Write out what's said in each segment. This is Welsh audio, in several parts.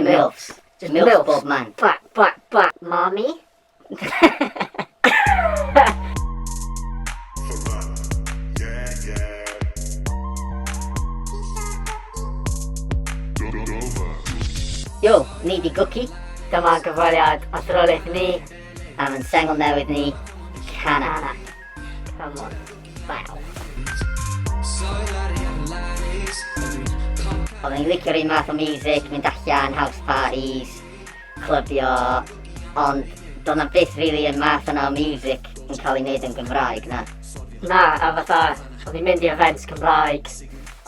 Bare milfs. Just milfs bob man. Ba, ba, ba. Mommy? Yo, ni di Gwci. Dyma gyfweliad athrylith ni. Am yn sengl newydd ni, Cana. Cana. Come on. Wow. Oedden ni'n licio'r un math o music, mynd allan, house parties, clybio, ond doedd na byth really y math yna o music yn cael ei wneud yn Gymraeg, na. Na, a fatha, o'n i'n mynd i events Cymraeg,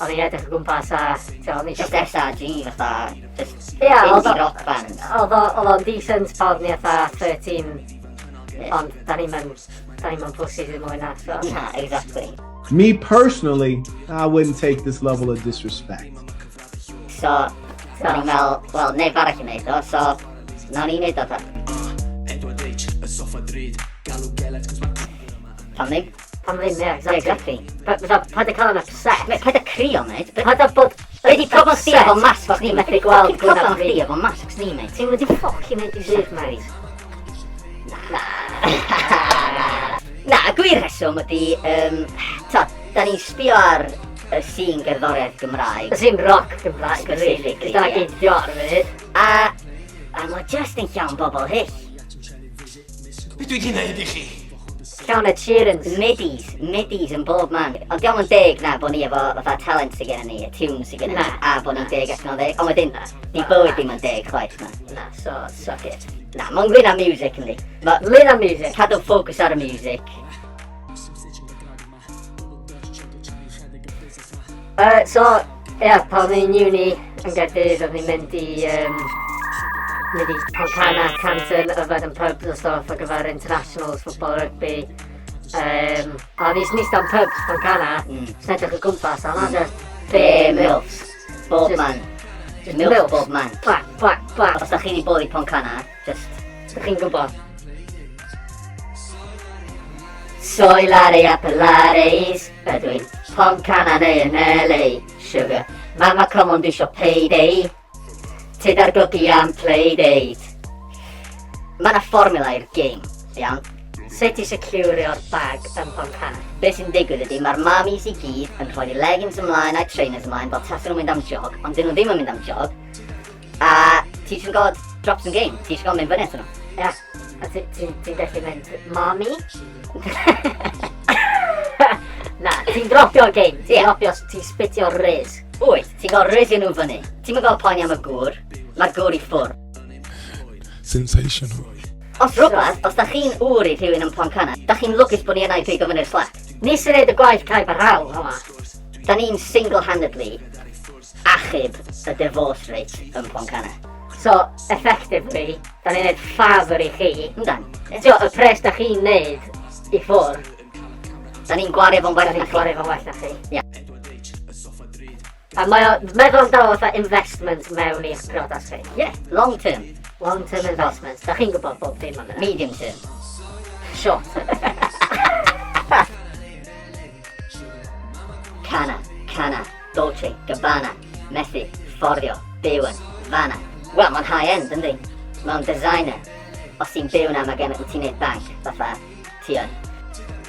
o'n i'n edrych o gwmpas a, ti'n o'n i Just SRG fatha, just Ie, oedd indie o- rock bands. Oedd o'n decent pan o'n i fatha 13, ond da ni'n mynd, da ni'n mynd pussy ddim mwy na, so. Na, exactly. Me personally, I wouldn't take this level of disrespect. So, o'n i'n meddwl, wel, neb arall yn neud o, so, nawn ni neud o ta. Edward H, y soffa drud, galw gelet, cos mae Pam ddim? Pam ddim, ie, exactly. Exactly. Fatha, paid â cael yn upset. Mate, paid â crio, mate. Paid â bod Be di problem chdi efo masks ni? Methu gweld Be di problem gwyneb fi. chdi efo masks ni, mate? Ti'n mynd i fucking neud i syth, mate. Na, y gwir rheswm ydy, ta, da ni'n sbio ar y sîn gerddoriaeth Gymraeg. Y sîn rock Gymraeg, really. Specifically, Dyna ie. gyd di ar y funud. A mae just yn llawn bobl hyll. Be dwi wedi neud i chi? Llawn Ed Sheerans. Middies, middies yn bob man. Ond diolch yn deg na bod ni efo fatha talent sydd gennym ni, y tunes sydd gennym ni, Na. a bod ni'n deg allan o 10. Ond wedyn, di bywyd ddim yn deg chwaith na. Na, so, suck it. Na, mae'n ynglyn â music yndi. Ma' Ynglyn â music. Cadw ffocws ar y music. So, ie, yeah, pan o'n i'n uni yn Gaerdydd, o'n i'n mynd i, mynd i Pontcanna, Canton, yfed yn pubs a stuff ar gyfer internationals, football, rugby. A o'n i'n eistedd yn pubs Pontcanna, jyst edrych o gwmpas, a o'n just Bare milfs. Bob man. Just Milfs milfs. bob man. Bla, bla, bla. Os da chi wedi bod i Pontcanna, just. Dych chi'n gwybod. Soy Larry a Pilates. Ydw i'n Pontcanna neu yn LA. Sugar, mama come on, dwi isio payday. Tyd ar gwci am playdate. Mae yna fformula i'r game, iawn? Sut i securio'r bag yn Pontcanna? Be sy'n digwydd ydy, mae'r mamis i gyd yn rhoi leggings ymlaen a'i trainers ymlaen fel tasen nhw'n mynd am jog, ond dyn nhw ddim yn mynd am jog. A ti jyst yn gorfod drop some game, ti jyst yn gorfod mynd fyny atyn nhw. Ie, a ti'n ti gallu mynd, mami? Na, ti'n dropio game, ti'n dropio, ti'n spitio rizz. Wyt, ti'n gorfod rizzio nhw fyny. Ti'm yn gorfod poeni am y gŵr, mae'r gŵr i ffwrdd. Sensational. Os rhywbeth, os da chi'n ŵr i rhywun yn Pontcanna, da chi'n lwcus bod ni yna i pigo fyny'r slack. Ni sy'n neud y gwaith caib a rhaw, fama. Da ni'n single-handedly achub y divorce rate yn Pontcanna. So, effectively, da ni'n neud ffafr i chi. Yndan. Tio, y pres da chi'n neud i ffwrdd. Da ni'n gwario fo'n well Da ni'n na chi. gwario fo'n well na chi. Ia. A mae o, meddwl amdano fatha investment mewn i'ch priodas chi. Ie, long term. Long term investment. Da chi'n gwybod bob dim am hynna. Medium term. Short term. Cana, cana, Dolce, Gabbana, methu, fforddio, byw yn, fanna. Wel, mae'n high end, yndi? Mae'n designer. Os ti'n byw na, mae gen ti'n neud bank, fatha ti yn.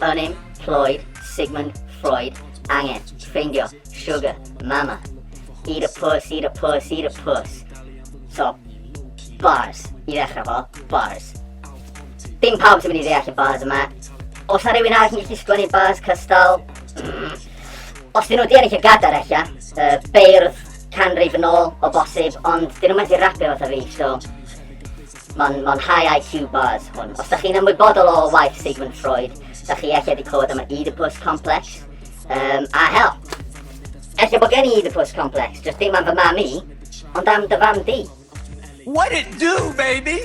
Unemployed, Sigmund Freud, angen, ffeindio, sugar, mama. Eat a puss, eat a puss, eat a puss. So, bars, i ddechrau fo, bars. Dim pawb sy'n mynd i ddeall y bars yma. Os na rhywun arall yn gallu sgwennu bars cystal, os dyn nhw di ennill y gadair ella, beirdd canrif yn ôl o bosib, ond dyn nhw methu rapio fatha fi, so mae'n ma high IQ bars hwn. Os da chi'n ymwybodol o waith Sigmund Freud, da chi ella wedi clywed am y Oedipus complex, a hel, ella bod gen i Oedipus complex, just dim am fy mam i, ond am dy fam di. What it do, baby?